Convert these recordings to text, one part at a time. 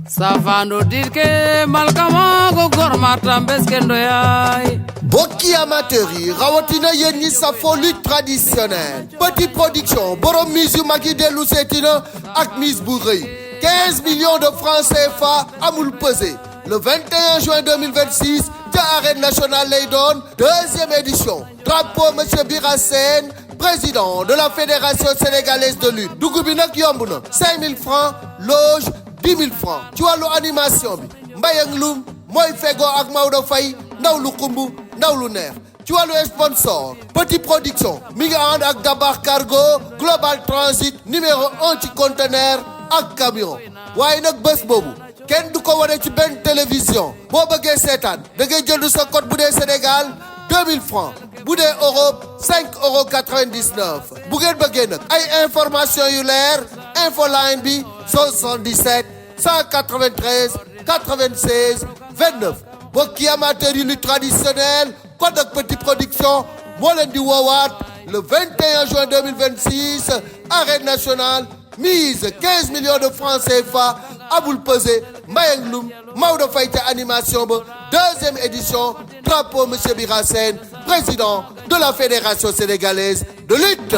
Savano dirke malkama go gormatam beskendo yaay. Bokki amateur yi rawatina yéen ñi safo lutte traditionnelle. Petit production borom mise yu mag yi dellu seeti na ak mise bu rëy 15 millions de francs CFA amul pesé le 21 juin 2026 ca arène nationale lay doon deuxième édition drapeau monsieur Bira Sène président de la fédération sénégalaise de lutte dugub bi nag yomb na 5000 francs loge 10 000 francs ci wàllu animation bi Mbayang Loum mooy fego ak Maodo Faye ndaw lu xumb ndaw lu neex ci wàllu sponsor Petit Production mi ngi ànd ak Dabar Cargo Global Transit numéro 1 ci conteneur ak camion waaye nag bés boobu kenn du ko wane ci benn télévision boo bëggee seetaan da ngay jënd sa code bu dee Sénégal 2000 francs bu dee Europe 5,99 bu ngeen bëggee nag ay information yu leer infoline bi 77 193 96 29 mbokki amateur yu lutte traditionnelle kon ak Petit Production moo leen di woowaat le 21 juin 2026 arène nationale mise 15 millions de francs CFA abul pesé Mbayang Loum Maodo Faye te animation ba deuxième édition drapeau monsieur Bira Sène président de la fédération sénégalaise de lutte.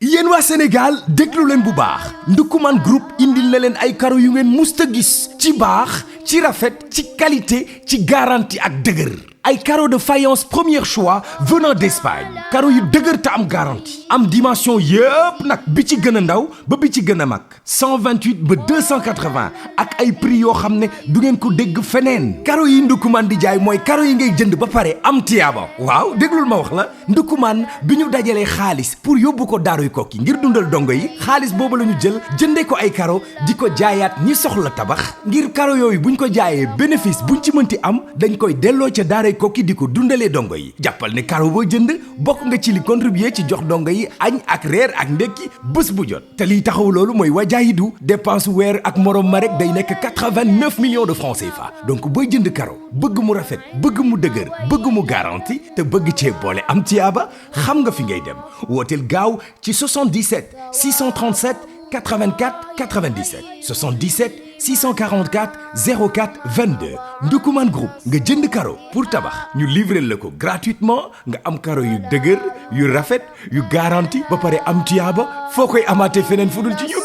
yéen waa Sénégal déglu leen bu baax Ndoukoumane Group indil na leen ay karo yu ngeen musta gis ci baax ci rafet ci qualité ci garantie ak dëgër ay carreaux de faïence premier choix venant d'Espagne carreaux yu dëgër te am garantie am dimension yëpp nag bi ci gën a ndaw ba bi ci gën a mag 128 ba 280 ak ay prix yoo xam ne du ngeen ko dégg feneen carreaux yi Ndoukoumane di jaay mooy carreaux yi ngay jënd ba pare am tiyaaba waaw déglul ma wax la Ndoukoumane bi ñu dajalee xaalis pour yóbbu ko daaruy kokki ngir dundal dongo yi xaalis boobu la ñu jël jëndee ko ay carreaux di ko jaayaat ñi soxla tabax ngir carreaux yooyu buñ ko jaayee bénéfice buñ ci mënti am dañ koy delloo ca daaray kokki di ko dundalee dongo yi jàppal ne carreau boo jënd bokk nga ci li contribuer ci jox dongo yi añ ak reer ak ndekki bés bu jot te liy taxaw loolu mooy wajaayidu dépense weer ak morom ma rek day nekk 89 millions de francs CFA donc booy jënd carreau bëgg mu rafet bëgg mu dëgër bëgg mu garanti te bëgg cee boole am tiyaaba xam nga fi ngay dem wooteel gaaw ci 77 637 84 97 77 644 04 22 Ndoukoumane Group nga jënd carreau pour tabax ñu livrer la ko gratuitement nga am carreau yu dëgër yu rafet yu garanti ba pare am tiyaaba foo koy amaatee feneen fu dul ci ñun.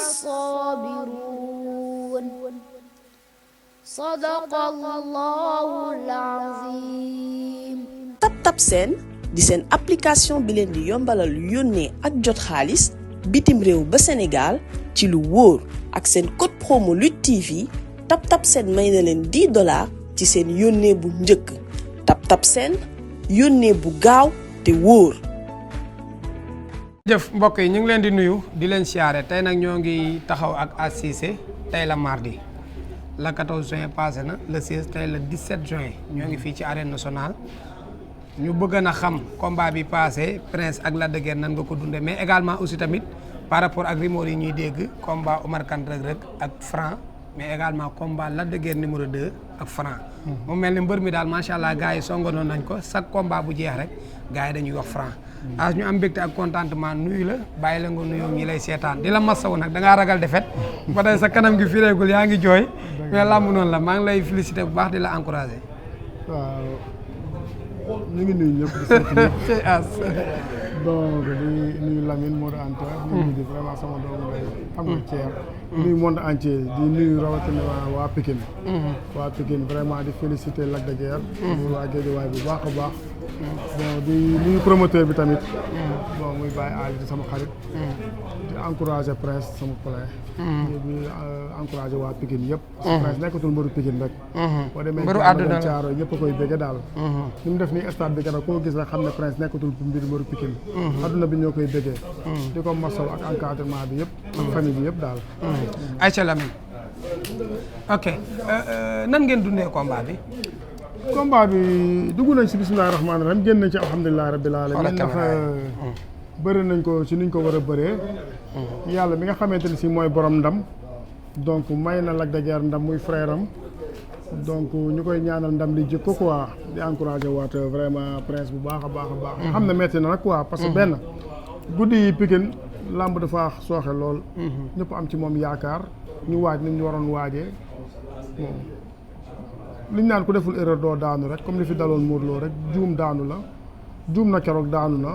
TapTap Send di seen application bi leen di yombalal yónnee ak jot xaalis bitim réew ba Sénégal ci lu wóor ak seen code promo Lutte TV TapTap Send may na leen $10 ci seen yónnee bu njëkk TapTap Send yónnee bu gaaw te wóor. jëf mbokk yi ñu ngi leen di nuyu di leen siyaare tey nag ñoo ngi taxaw ak Assise tey la mardi le 14 juin passé na le 16 tey le 17 juin ñoo ngi fii ci arène nationale ñu bëgg na xam combat bi passé Prince ak Lac de Guiers nan nga ko dundee mais également aussi tamit par rapport ak rumeur yi ñuy dégg combat Omar Kane Reug Reug ak Franc mais également combat Lac de Guiers numéro 2 ak Franc. mu mel ni mbër mi daal macha allah gars yi songonoon nañ ko chaque combat bu jeex rek gars yi dañuy wax Franc. as ñu am mbégte ak contentement nuyu la bàyyi la nga nuyu ñi lay seetaan di la masawu nag da ngaa ragal defet ba tey sa kanam gi fireegul yaa ngi jooy mais làmb noonu la maa ngi lay féliciter bu baax di la encourager. waaw ñu ngi nuyu ñëpp di sant ñëpp donc di nuyu Lamine Modou Anta nuyu di vraiment sama doomu lay xam nga Thier nuyu monde entier di nuyu rawatina waa Pikine waa Pikine vraiment di féliciter Lac de Guiers waa Guédiawaye bu baax a baax bon di nuyu promoteur bi tamit bon muy Baye Ali di sama xarit di encourager Prince sama collègue di encourager waa Pikine yëpp Prince nekkatul mbëru Pikine rek boo demee Thiaroye ñëpp a koy bëgge daal ni mu def nii stade bi gannaaw ko gis rek xam ne Prince nekkatul mbëru Pikine adduna bi ñoo koy bëggee di ko masaw ak encadrement bi yëpp ak famille bi yëpp daal Aïcha Lamine ok nan ngeen dundee combat bi dugg nañ si bismillahi rahmaani rahim génn nañ ci alhamdulilahi rabbil alamin ndax bëri nañ ko si nuñ ko war a bëree yàlla mi nga xamante ni si mooy borom ndam donc may na Lac de Guiers ndam muy frère am donc ñu koy ñaanal ndam li jikko quoi di encouragé waat vraiment Prince bu baax a baax a baax xam ne metti na nag quoi parce que benn guddi yi Pikine làmb dafa sooxe lool. ñëpp am ci moom yaakaar ñu waaj ni ñu waroon waajee bon liñ naan ku deful erreur doo daanu rek comme li fi daloon Modou Lo rek juum daanu la juum na keroog daanu na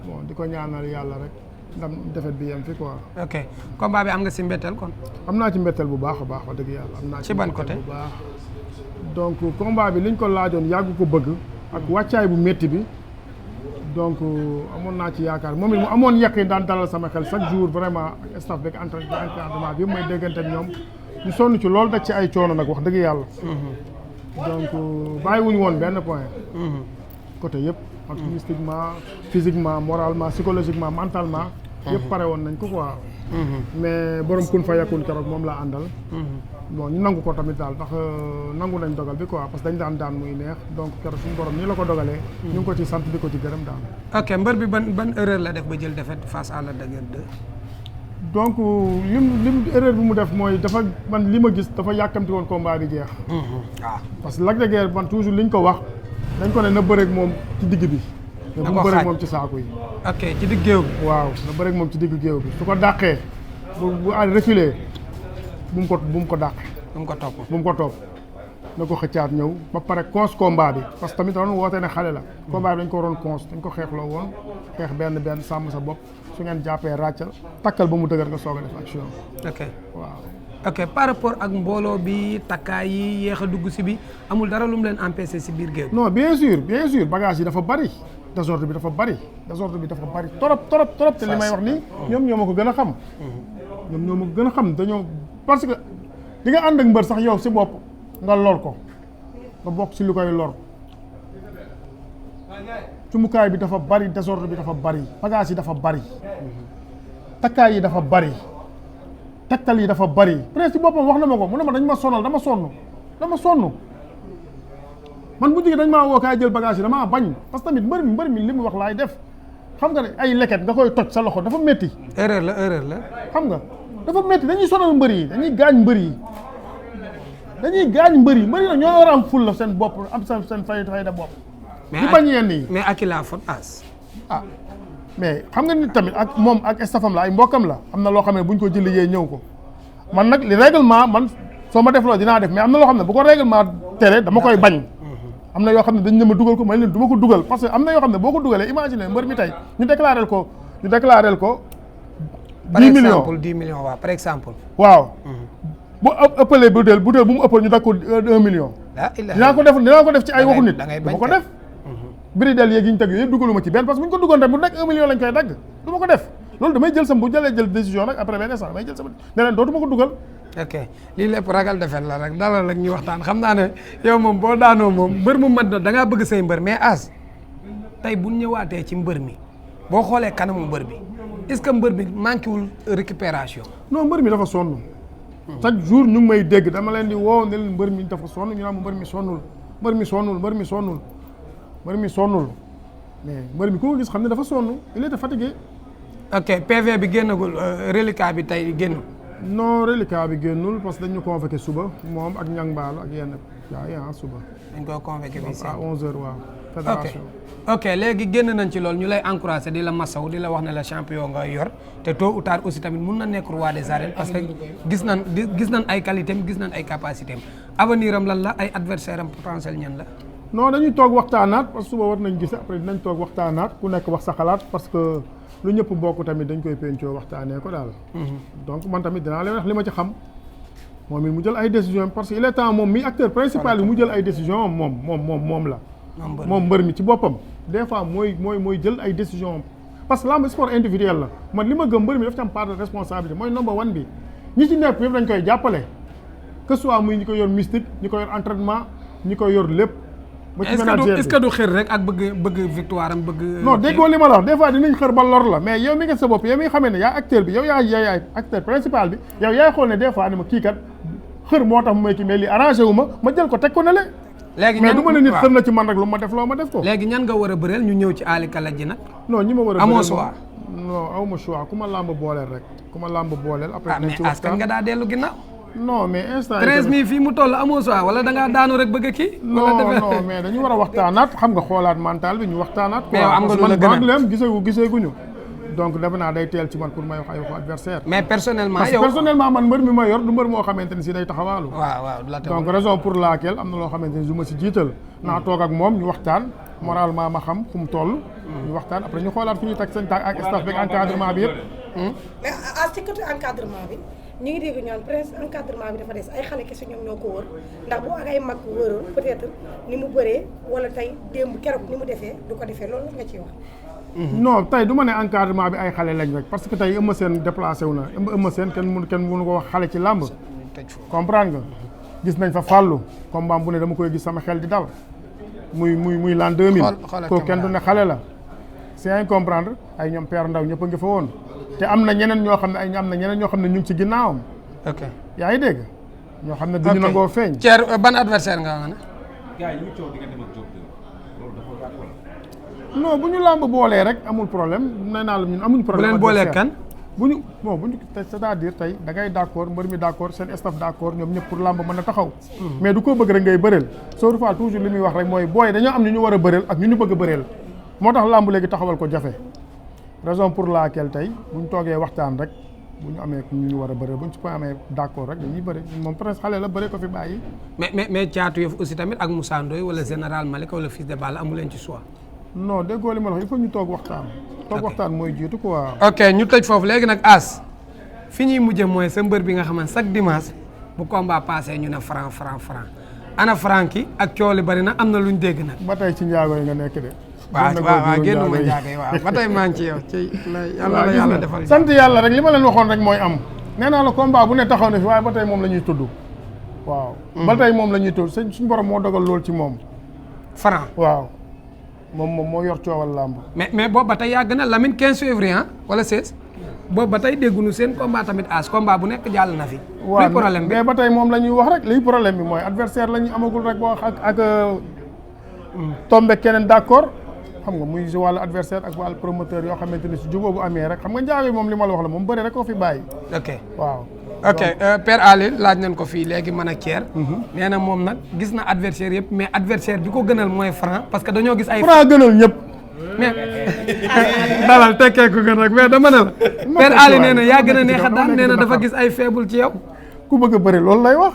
bon di ko ñaanal yàlla rek ndam defet bi yem fi quoi. ok combat bi am nga si mbetteel kon. am naa ci mbetteel bu baax a baax wax dëgg yàlla. am naa ci ban côté bu baax. donc combat bi liñ ko laajoon yàgg ko bëgg. ak wàccaay bu métti bi. donc amoon naa ci yaakaar moom it mu amoon yaqin daan dalal sama xel chaque jour vraiment ak staff beeg encadrement bi yëpp may déggante ak ñoom ñu sonn ci loolu daj ci ay coono nag wax dëgg yàlla. donc bàyyiwuñu woon benn point. côté yëpp. ak mystiquement physiquement moralement psychologiquement mentalement. yëpp pare woon nañ ko quoi. mais borom kun fa yakun keroog moom laa àndal. bon ñu nangu ko tamit daal ndax nangu nañ dogal bi quoi parce que dañ daan muy neex donc keroog suñu borom nii la ko dogalee. ñu ngi ko ci sant di ko ci gërëm daal. ok mbër bi ban erreur la def ba jël défaite face à Lac de Guiers 2. donc lim erreur bi mu def mooy dafa man li ma gis dafa yàkkamti woon combat bi jeex. waaw parce que Lac de Guiers man toujours liñ ko wax dañ ko ne na bëreeg moom ci digg bi. na bu mu bëreeg moom ci saako yi. ok ci digg géew bi. waaw na bëreeg moom ci digg géew bi su ko dàqee bu reculé bu mu ko dàq. bu mu ko topp bu mu ko topp na ko xëccaat ñëw ba pare cons combat bi parce que tamit doon woote ne xale la. combat bi dañ ko waroon cons dañ ko xeexloo woon xeex benn sàmm sa bopp su ngeen jàppee ràccal takkal ba mu dëgër nga soog a def action. ok waaw. ok par rapport ak mbooloo bi takkaay yi yéex a dugg si bi amul dara lu mu leen empêché si biir géew. non bien sûr bagage yi dafa bari désordre bi dafa bari trop te li may wax nii ñoom ñoo ma ko gën a xam. ñoom ñoo ma ko gën a xam dañoo parce que di nga ànd ak mbër sax yow si bopp nga lor ko nga bokk si lu koy lor cumukaay bi dafa bari désordre bi dafa bari bagage yi dafa bari takkaay yi dafa bari tegtal yi dafa bari presque boppam wax na ma ko mu ne ma dañ ma sonal dama sonn man bu jógee dañ maa woo kaay jël bagage yi damaa bañ parce que tamit mbër mi li mu wax laay def xam nga ne ay leket nga koy toj sa loxo dafa métti. erreur la xam nga dafa métti dañuy sonal mbër yi dañuy gaañ mbër yi mbër yi nag ñoo war a am ful la seen bopp am seen fayda bopp. di bañ yenn yi mais ak la faute as. mais xam nga nit tamit ak moom ak staffam la ay mbokkam la am na loo xam ne buñ ko jëlee ñëw ko man nag li règlement man soo ma def loo dinaa def mais am na loo xam ne bu ko règlement tere dama koy bañ. am na yoo xam ne dañ ne ma dugal ko may leen du ma ko dugal parce que am na yoo xam ne boo ko dugalee imagine mbër mi tey ñu déclaré ko 10 millions 10 millions waaw par exemple. waaw. bu ëppalee butéel bu mu ëppal ñu dagg ko 1 million. dinaa ko def ci ay waxu nit. dama ko def. biri del yeeg yi ñu teg yooyu dugaluma ci benn parce que bu ñu ko duggoon rek mu nekk 1 million lañ koy dagg du ma ko def loolu damay jël bu jëlee décision nag après benn instant damay jël sama ne leen dootuma ko dugal. ok lii lépp ragal defet la rek dalal rek ñu waxtaan xam naa ne yow moom boo daanoo moom mbër mu mat na da ngaa bëgg say mbër mais as tey bu ñëwaatee ci mbër mi boo xoolee kanamu mbër bi est-ce que mbër bi manqué wul récupération. non mbër mi dafa sonn. chaque jour ñu ngi may dégg dama leen di woo ne leen mbër mi dafa sonn ñu naan mbër mi sonnul mais mbër mi ku ko gis xam ne dafa sonn il était fatigué. ok PV bi génnagul reliquat bi tey génn. non reliquat bi génnul parce que dañu convoqué suba moom ak ñang baal ak yenn gars yi suba. dañ koo convoqué bi à 11h waaw. fédération ok léegi génn nañ ci loolu ñu lay encouragé di la masaw di la wax ne la champion nga yor te tôt ou tard aussi tamit mun na nekk roi des arènes parce que gis nañ ay qualité am gis nañ ay capacité am avenir am lan la ay adversaire am potentiel ñan la. non dañuy toog waxtaanaat parce que suba war nañ gis après dinañ toog waxtaanaat ku nekk wax sa xalaat parce que lu ñëpp bokk tamit dañ koy pencoo waxtaanee ko daal. donc man tamit dinaa leen wax li ma ci xam moom it mu jël ay décision parce que il est temps moom mi acteur principal bi mu jël ay décision moom la. moom mbër mi ci boppam des fois mooy jël ay décision parce que lamb sport individuel la man li ma gëm mbër mi daf ci am part de responsabilité mooy number one bi ñi ci nekk yëpp dañ koy jàppale que soit muy ñi ko yor mystique ñi ko yor entraînement ñi ko yor lépp. ba ci manager bi est-ce que du xër rek ak bëgg victoire am bëgg. non déggoo li ma la wax des fois dinañ xër ba lor la mais yow mi nga sa bopp yow mi nga xamee ne yaa acteur bi yow yaay acteur principal bi yow yaay xool ne des fois ne ma kii kat xër moo tax mu may kii mais lii arrangé wu ma jël ko teg ko ne le léegi mais du ma ne nit xër na ci man rek lu ma def loo ma def ko. léegi ñan nga war a bëreel ñu ñëw ci Ali Kala ji nag. non ñi ma war a bëreel amoo choix. non aw ma choix ku ma làmb booleel rek ku ma làmb booleel. après nañ ci mais askan nga daa dellu ginnaaw. non mais instant 13000 fii mu toll amoo choix wala da ngaa daanu rek bëgg a kii. non mais dañu war a waxtaanaat xam nga xoolaat mental bi ñu waxtaanaat. mais am nga lu la gën a giseeguñu donc defe naa day teel ci man pour may wax ay waxu adversaire. mais personnellement parce que yow personnellement man mbër mi ma yor du mbër moo xamante ni si day taxawaalu. waaw la donc raison pour laquelle am na loo xamante ni du ma si jiital. naa toog ak moom ñu waxtaan moralement ma xam fu mu toll. ñu waxtaan après ñu xoolaat fi ñuy teg seen tànk ak staff beeg encadrement bi yëpp. mais ci côté encadrement bi ñu ngi dégg ñaan presque encadrement bi dafa des ay xale kese ñoom ñoo ko wër ndax bu ak ay mag wëroon peut-être ni mu bëree wala tey démb keroog ni mu defee du ko defee loolu nga ciy wax. non tey du ma ne encadrement bi ay xale lañ rek parce que tey Eumeu Sène déplacé wu na Eumeu Sène kenn mënu ko wax xale ci làmb. comprendre nga gis nañ fa fàllu combat bu ne dama koy gis sama xel di dal muy l'an 2000. kooku kenn du ne xale la. c'est à comprendre ay ñoom Père Ndaw ñëpp a ngi fa woon te am na ñeneen ñoo xam ne ñu ngi ci ginnaawam. ok yaa ngi dégg ñoo xam ne duñu nangoo feeñ. Thierre ban adversaire nga ne. gars yi ñu coow diggante ak Diop loolu dafa gàtt wala. non bu ñu làmb boolee rek amul problème nee naa la ñun amuñu problème. bu leen boolee kan. bu ñu c'est-à-dire tey da ngay d'accord mbër mi d'accord seen staff d'accord ñoom ñëpp pour làmb mën a taxaw. mais du ko bëgg rek ngay bëreel. Sow Fall toujours li muy wax rek mooy booy dañoo am ñu war a bëreel ak ñu bëgg a bëreel moo tax làmb léegi taxawal ko jafe raison pour laquelle tey bu ñu toogee waxtaan rek bu ñu amee ñu war a bëreel bu ñu ci ko amee d'accord rek dañuy bëri moom presque xale la bëri ko fi bàyyi. mais Thiatou Yoff aussi tamit ak Moussa Ndoye wala général Malika wala Fils de Balla amu leen ci choix. non déggoo li ma la wax il faut ñu toog waxtaan. toog waxtaan mooy jiitu quoi. ok ñu tëj foofu léegi nag As fi ñuy mujjee mooy sa mbër bi nga xamante chaque dimanche bu combat passé ñu ne franc ana franc ak coow li bari na am na luñ dégg nag. ba tey ci njaago yi nga nekk de. waaw génn ma njaago yi waaw ba tey maa ngi ci yow ci yàlla la yàlla defal. sant yàlla rek li ma leen waxoon rek mooy am nee naa la combat bu ne taxaw na fi waaye ba tey moom la ñuy tudd waaw. ba tey moom la ñuy tudd suñu borom moo dogal loolu ci moom. franc waaw moom moo yor coowal làmb. mais boobu ba tey yàgg na Lamine 15 février wala 16 boobu ba tey dégguñu seen combat tamit As combat bu nekk jàll na fi. waaw problème bi mais ba tey moom la ñuy wax rek liy problème bi mooy adversaire la ñu amagul rek boo wax ak tombé keneen d'accord xam nga muy si wàllu adversaire ak wàllu promoteur yoo xamante ni si jubóo bu amee rek xam nga njaago moom li ma la wax la moom bëri rek koo fi bàyyi. ok waaw. ok Père Ali laaj nañ ko fii léegi man ak Thier. nee na moom nag gis na adversaire yëpp mais adversaire bi ko gënal mooy franc parce que dañoo gis ay. franc gënal ñëpp. mais dalal tekkee ko gën rek mais dama ne la. Père Ali nee na yaa gën a neex a daan nee na dafa gis ay faible ci yow. ku bëgg a bëri loolu lay wax.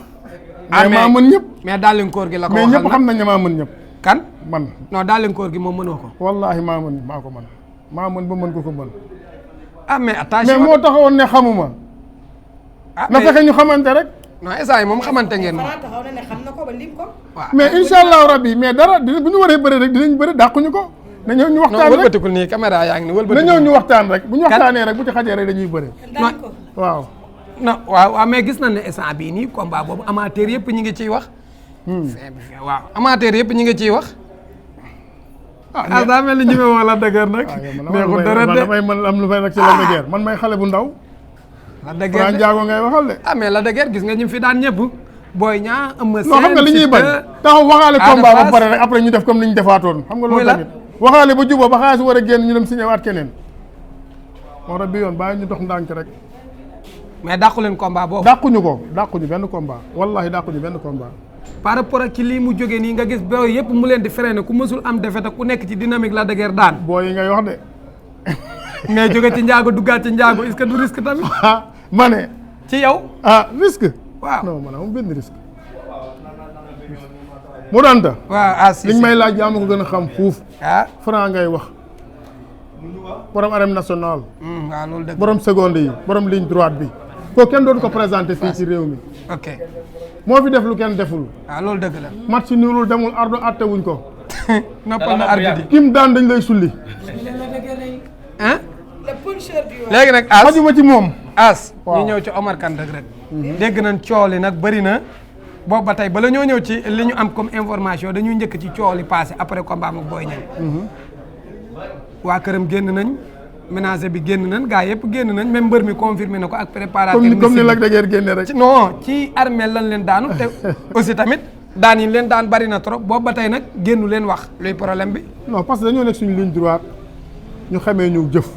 mais maa mën ñëpp. mais daalinkoor gi la ko mais waxal ñëpp xam nañ ne maa mën ñëpp. kan man. non daalinkoor gi moom mënoo ko. wallaahi maa ko mën maa mën ba mën ko mën. ah mais attention mais moo taxawoon ne xamuma. na fexe ñu xamante rek. non instant yi moom xamante ngeen moom. taxaw na ne xam na ko ba lim ko. waaw mais incha allahu rabbi mais dara bu ñu waree bëri rek dinañ bëri dàquñu ko. na ñëw ñu waxtaan rek non wëlbatikul nii caméra yaa ngi ni wëlbatikul. na ñëw ñu waxtaan rek bu ñu waxtaanee rek bu ci xajee rek dañuy bëri. waaw. non waaw mais gis nañ ne instant bii nii combat boobu amateur yëpp ñu ngi ciy wax. waaw amateur yëpp ñu ngi ciy wax. ah daa mel ni ñu ngi wala dëgër nag. neexul dara de damay man am lu may nag ci la dëgër man may xale bu ndaw. la dëgër Franc Ndiago ngay waxal de. ah mais la dëgër gis nga ñu fi daan ñëpp. Boy Niang Eumeu Sène non xam nga li ñuy bañ taxaw waxaale combat ba pare rek après ñu def comme ni ñu defaatoon. xam nga loolu tamit waxaale ba jubóo ba xaalis war a génn ñu dem signé waat keneen. moo tax bi yoon bàyyi ñu dox ndànk rek. mais dàqu leen combat boobu. dàquñu benn combat wallahi dàquñu benn combat. par rapport ak ci lii mu jógee nii nga gis booy yëpp mu leen di freiné ku mësul am défaite ak ku nekk ci dynamique la dëgër daan. booy yi ngay wax de. mais jóge ci njaago duggaat ci njaago est-ce que du risque tamit. ma ne. ci yow. risque. waaw non man amul benn risque. mu danta. waaw li ñu may laaj yaa ma ko gën a xam fuuf. Franc ngay wax. borom arène nationale. waaw loolu dëgg borom seconde yi borom ligne droite bi. kooku kenn dootu ko présenté fii ci réew mi. ok. moo fi def lu kenn deful. waaw loolu dëgg la. match nulul demul ardo atte wuñ ko. noppal na arbitre yi. kim daan dañ lay sulli. léegi nag As xajuma ci moom. As ñu ñëw ci Omar Kane rek. dégg nañ coow li nag bëri na. boobu ba tey bala ñoo ñëw ci li ñu am comme information dañuy njëkk ci coow li passé après combat ak Boy Niang. waa këram génn nañ. ménager bi génn nañ gaa yëpp génn nañ même mbër mi confirmé na ko ak préparateur. comme ni Lac de Guiers génne rek. non ci armée lañ leen daanu te aussi tamit daan yi leen daan bari na trop boobu ba tey nag génnu leen wax luy problème bi. non parce que dañoo nekk suñu ligne droite ñu xamee ñu jëf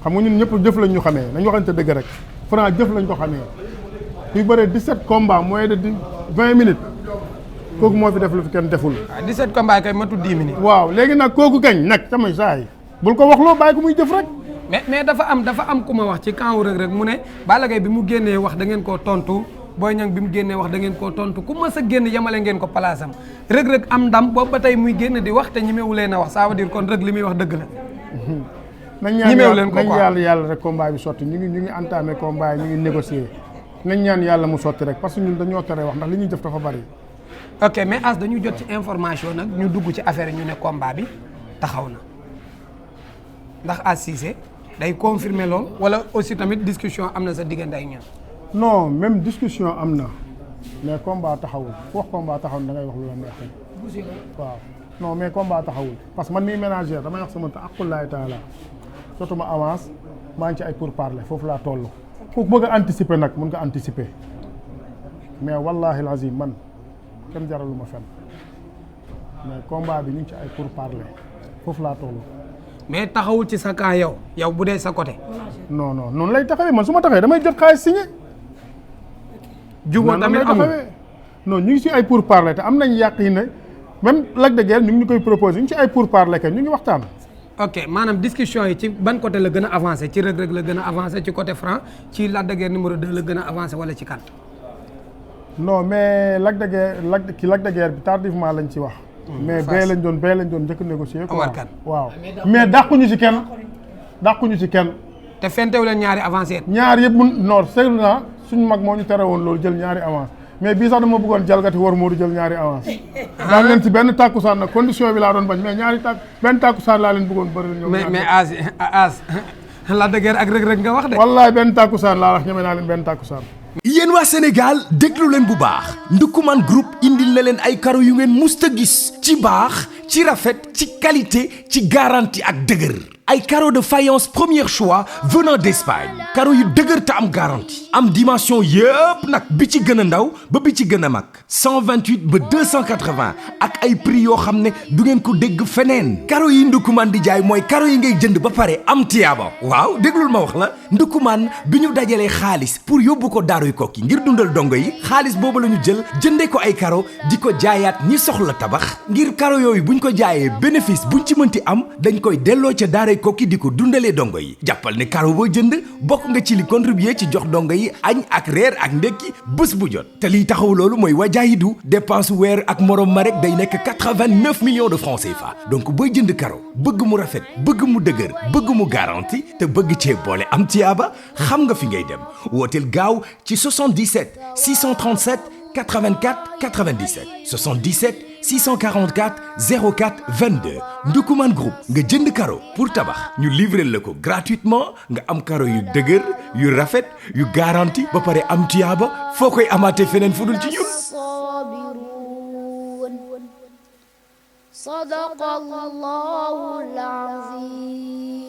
xam nga ñun ñëpp jëf lañ ñu xamee nañu waxante dëgg rek Franc jëf lañ ko xamee kuy bëree 17 combats moins de 20 minutes kooku moo fi def lu fi kenn deful. waaw 17 combats kay matul 10 minutes. waaw léegi nag kooku kañ nag samay saa yi bul ko wax loo bàyyi ko muy jëf rek mais dafa am ku ma wax ci camp Reug Reug mu ne Balla Gaye bi mu génnee wax da ngeen koo tontu Boy Niang bi mu génnee wax da ngeen koo tontu ku mës a génn yemale ngeen ko palaasam Reug Reug am ndam boobu ba tey muy génn di wax te ñemewu leen a wax ça veut dire kon Reug li muy wax dëgg la. ñemewu leen ko quoi nañ yàlla rek combat bi sotti ñu ngi entamé combat yi ñu ngi négocier nañ ñaan yàlla mu sotti rek parce que ñun dañoo tere wax ndax li ñuy def dafa bari. ok mais as dañu jot ci information nag ñu dugg ci affaire ñu ne combat bi taxaw na ndax As Cissé day confirmer lool wala aussi tamit discussion am na sa diggante ak ñoom. non même discussion am na mais combat taxawul wax combat taxawul da ngay wax lu la neex rek waaw non mais combat taxawul parce que man mii ménagère damay wax sama aqullahi taala jotuma avance maa ngi ci ay pourparlers foofu laa toll. ku bëgg a anticiper nag mun nga anticiper mais wallahi lazim man kenn jaraluma fenn mais combat bi ñu ngi ci ay pourparlers foofu laa toll. mais taxawul ci sa cas yow bu dee sa côté. non noonu lay taxawee man su ma taxawee damay jot xaalis signé. jubóo tamit amul non ñu ngi ci ay pourparlers te am nañ yàq yi ne même Lac de Guiers ñu ngi koy proposé ñu ngi ci ay pourparlers que ñu ngi waxtaan. ok maanaam discussion yi ci ban côté la gën a avancé ci Reug Reug la gën a avancé ci côté Franc ci Lac de Guiers numéro 2 la gën a avancé wala ci kan. non mais Lac de Guiers bi tardivement lañ ci wax. mais bee lañ doon njëkk négocier quoi. Omar Kane waaw mais dàquñu ci kenn. te fentewu leen ñaari avancé. ñaar yëpp seetlu naa suñu mag moo ñu tere woon loolu jël ñaari avance mais bii sax dama bëggoon jalgati war moo du jël ñaari avance. daan leen ci benn tàkkusaan nag condition bi laa doon bañ mais benn tàkkusaan laa leen bëggoon bëri ñoom. mais as Lac de Guiers ak Reug Reug nga wax de. wallaay benn tàkkusaan laa wax ñeme naa leen benn tàkkusaan. yéen waa Sénégal déglu leen bu baax Ndoukoumane Group indil na leen ay karo yu ngeen musta gis ci baax ci rafet ci qualité ci garantie ak dëgër ay carreaux de faïence premier choix venant d'Espagne carreaux yu dëgër te am garantie am dimension yëpp nag bi ci gën a ndaw ba bi ci gën a mag 128 ba 280 ak ay prix yoo xam ne du ngeen ko dégg feneen carreaux yi Ndoukoumane di jaay mooy carreaux yi ngay jënd ba pare am tiyaaba waaw déglul ma wax la Ndoukoumane bi ñu dajalee xaalis pour yóbbu ko Daaruy Kokki ngir dundal dongo yi xaalis boobu la ñu jël jëndee ko ay carreaux di ko jaayaat ñi soxla tabax ngir carreaux yooyu buñ ko jaayee bénéfice buñ ci mënti am dañ koy delloo ca Daaruy Kokki di ko dundalee dongo yi jàppal ne carreau boo jënd bokk nga ci li contribuer ci jox dongo yi añ ak reer ak ndekki bés bu jot te liy taxaw loolu mooy wajaayidu dépense weer ak morom ma rek day nekk 89 millions de francs CFA donc booy jënd carreau bëgg mu rafet bëgg mu dëgër bëgg mu garanti te bëgg cee boole am tiyaaba xam nga fi ngay dem wooteel gaaw ci 77 637 84 97 77 644 04 22 Ndoukoumane Group nga jënd carreau pour tabax ñu livrer la ko gratuitement nga am carreau yu dëgër yu rafet yu garanti ba pare am tiyaaba foo koy amaatee feneen fu dul ci ñun. Sadaqallahul azim.